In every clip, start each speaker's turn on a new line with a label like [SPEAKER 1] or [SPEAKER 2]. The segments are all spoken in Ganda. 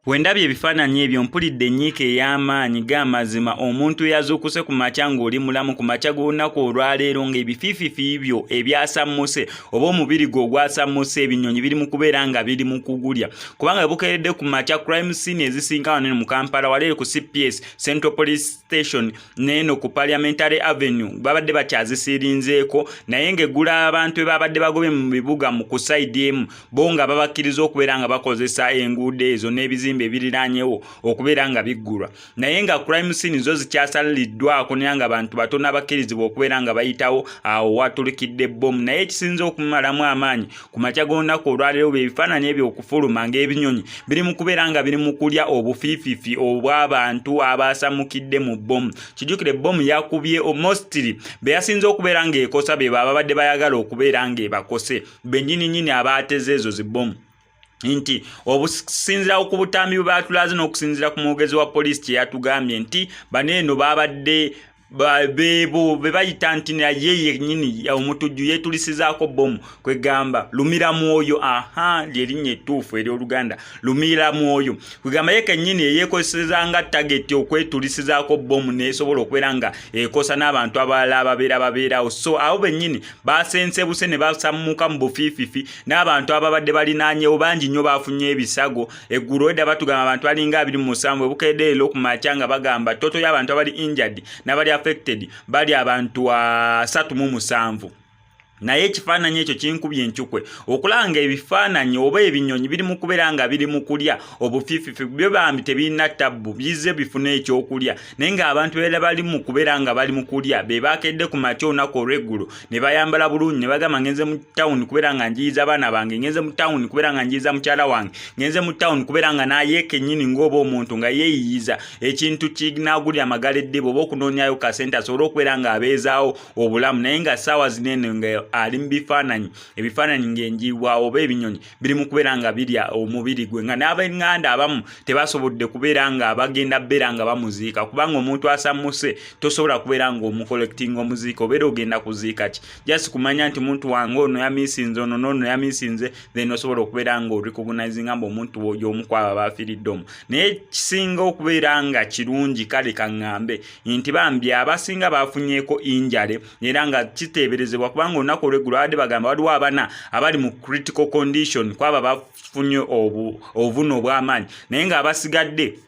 [SPEAKER 1] Bwe ndabye ebifaananyi ebyo, mpulidde ennyiike ey'amaanyi. G'amazima, omuntu eyazuukuse ku makya ng'oli mulamu ku makya g'olunaku olwaleero, ng'ebifiififi byo ebyasammuse oba omubiri gwo ogwasammuse, ebinyonyi biri mu kubeera nga biri mu kugulya, kubanga bukeeredde ku makya crime scene ezisinga wano mu Kampala, waleero ku CPS, Central Police Station, neeno ku Parliamentary Avenue, babadde bakyazisiirinzeeko. Naye ng'eggula abantu be babadde bagobye mu bibuga mu ku side emu, bo nga babakkiriza okubeera nga bakozesa enguudo ezo n'ebizimbe ebiriraanyewo okubeera nga biggulwa, naye nga crime scene zo zikyasaliriddwako, naye nga abantu batono abakkirizibwa okubeera nga bayitawo awo watulikidde bbomu. Naye ekisinza okumalamu amaanyi ku makya g'olunaku olwaleero bye bifaananyi ebyo okufuluma, ng'ebinyonyi biri mu kubeera nga biri mu kulya obufiififi obw'abantu abasamukidde mu bbomu. Kijjukire, bbomu yakubye mostly be yasinze okubeera ng'ekosa be babadde bayagala okubeera ng'ebakose bennyini nnyini abaateze ezo zibbomu, nti obusinzira ku butambi bwe batulaze n'okusinziira ku mwogezi wa poliisi kye yatugambye nti bano eno babadde beebo be bayita nti naye yennyini omutujju yeetulisizaako bbomu, kwegamba lumira mwoyo. Aha, lyerinnya ettuufu ery'Oluganda, lumira mwoyo, kwegamba ye kennyini eyeekozeseza nga target okwetulisizaako bbomu neesobola okubeera nga ekosa n'abantu abalala ababeera babeerawo. So abo bennyini basensebuse ne basammuka mu bufiififi, n'abantu ababadde balinaanyewo bangi nnyo bafunye ebisago. Eggulo edda batugamba abantu balinga 27. Ebukedde leero ku makya nga bagamba total y'abantu abali injured n'abali affected bali abantu 37. Naye ekifaananyi ekyo kinkubye encukwe okulaba nga ebifaananyi oba ebinyonyi biri mu kubeera nga biri mu kulya obufiififi. Byo bambi tebirina tabbu, bizze bifune ekyokulya, naye ng'abantu beera bali mu kubeera nga bali mu kulya be bakedde ku makya olunaku olw'eggulo ne bayambala bulungi ne bagamba, "Ngenze mu tawuni kubeera nga njiyiza abaana bange, ngenze mu tawuni kubeera nga njiyiza mukyala wange, ngenze mu tawuni kubeera nga naye kennyini ng'oba omuntu nga yeeyiyiza ekintu kinaagulira amagala eddiba oba okunoonyayo kasente asobole okubeera ng'abeezaawo obulamu." Naye nga ssaawa zinene nga ali mu bifaananyi, ebifaananyi ng'enjiibwa oba ebinyonyi biri mu kubeera nga birya omubiri gwe, nga n'ab'eŋŋanda abamu tebasobodde kubeera nga bagenda beera nga bamuziika, kubanga omuntu asammuse tosobola kubeera ng'omucollectinga omuziika. Obeera ogenda kuziika ki? Just kumanya nti muntu wange ono yamisinze, ono noono yamisinze, then osobola okubeera nga orecognizinga mbu omuntu y'omu ku abo abafiiridde omwo. Naye kisinga okubeera nga kirungi, kale kaŋŋambe nti bambi abasinga bafunyeeko injury, era nga kiteeberezebwa, kubanga olunaku olweggulo babadde bagamba waliwo abana abali mu critical condition kwaba bafunye obuvune obw'amaanyi, naye ng'abasigadde,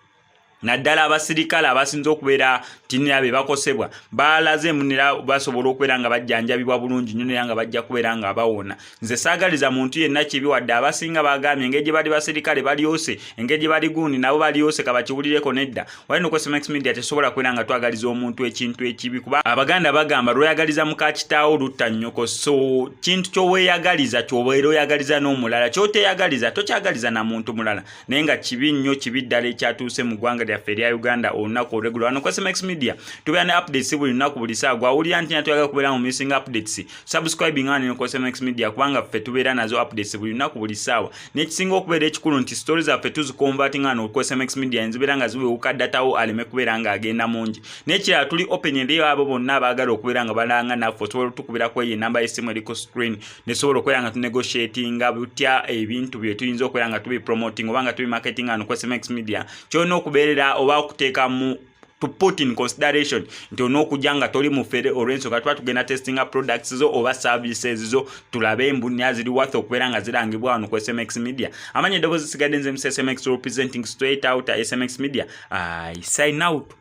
[SPEAKER 1] naddala abasirikale abasinze okubeera tinira be bakosebwa, balaze munera basobola okubeera nga bajjanjabibwa bulungi nnyo era nga bajja kubeera nga bawona. Nze saagaliza muntu yenna kibi, wadde abasinga bagambye engeri gye bali basirikale balyose, engeri gye bali gundi nabo balyose, kabakiwulireko. Nedda, wali no SMX Media tesobola kubeera nga twagaliza omuntu ekintu ekibi, kuba Abaganda bagamba lweyagaliza muka kitaawo lutta nnyoko. So kintu kyoweeyagaliza kyobeera oyagaliza n'omulala, kyoteyagaliza tokyagaliza na muntu mulala. Naye nga kibi nnyo, kibi ddala ekyatuuse mu ggwanga lyaffe erya Uganda olunaku olweggulo. Wano ku SMX Media tubeera ne updates buli lunaku, buli saa. Gwawulira nti natuyagala kubeera mu missing updates, subscribing wano ku SMX Media, kubanga ffe tubeera nazo updates buli lunaku, buli saawa. N'ekisinga okubeera ekikulu nti story zaffe tuziconvertinga wano ku SMX Media, nzibeera nga ziwewuka datawo aleme kubeera ng'agenda mungi. N'ekirala, tuli open eri abo bonna abaagala okubeera nga balanga naffe. Osobola otukubirako eyo enamba y'essimu eri ku screen, nesobola okubeera nga tunegotiatinga butya ebintu bye tuyinza okubeera nga tubipromoting oba nga tubimarketing wano ku SMX Media. Kyolina okubeerera oba okuteeka mu to put in consideration nti olina okujja nga toli mufere, olw'ensonga tuba tugenda testinga products zo oba services zo, tulabe embunya ziri worth okubeera nga zirangibwa wano ku SMX Media. Amanya eddoboozi sigadde nze MC SMX, representing straight out SMX Media. I sign out.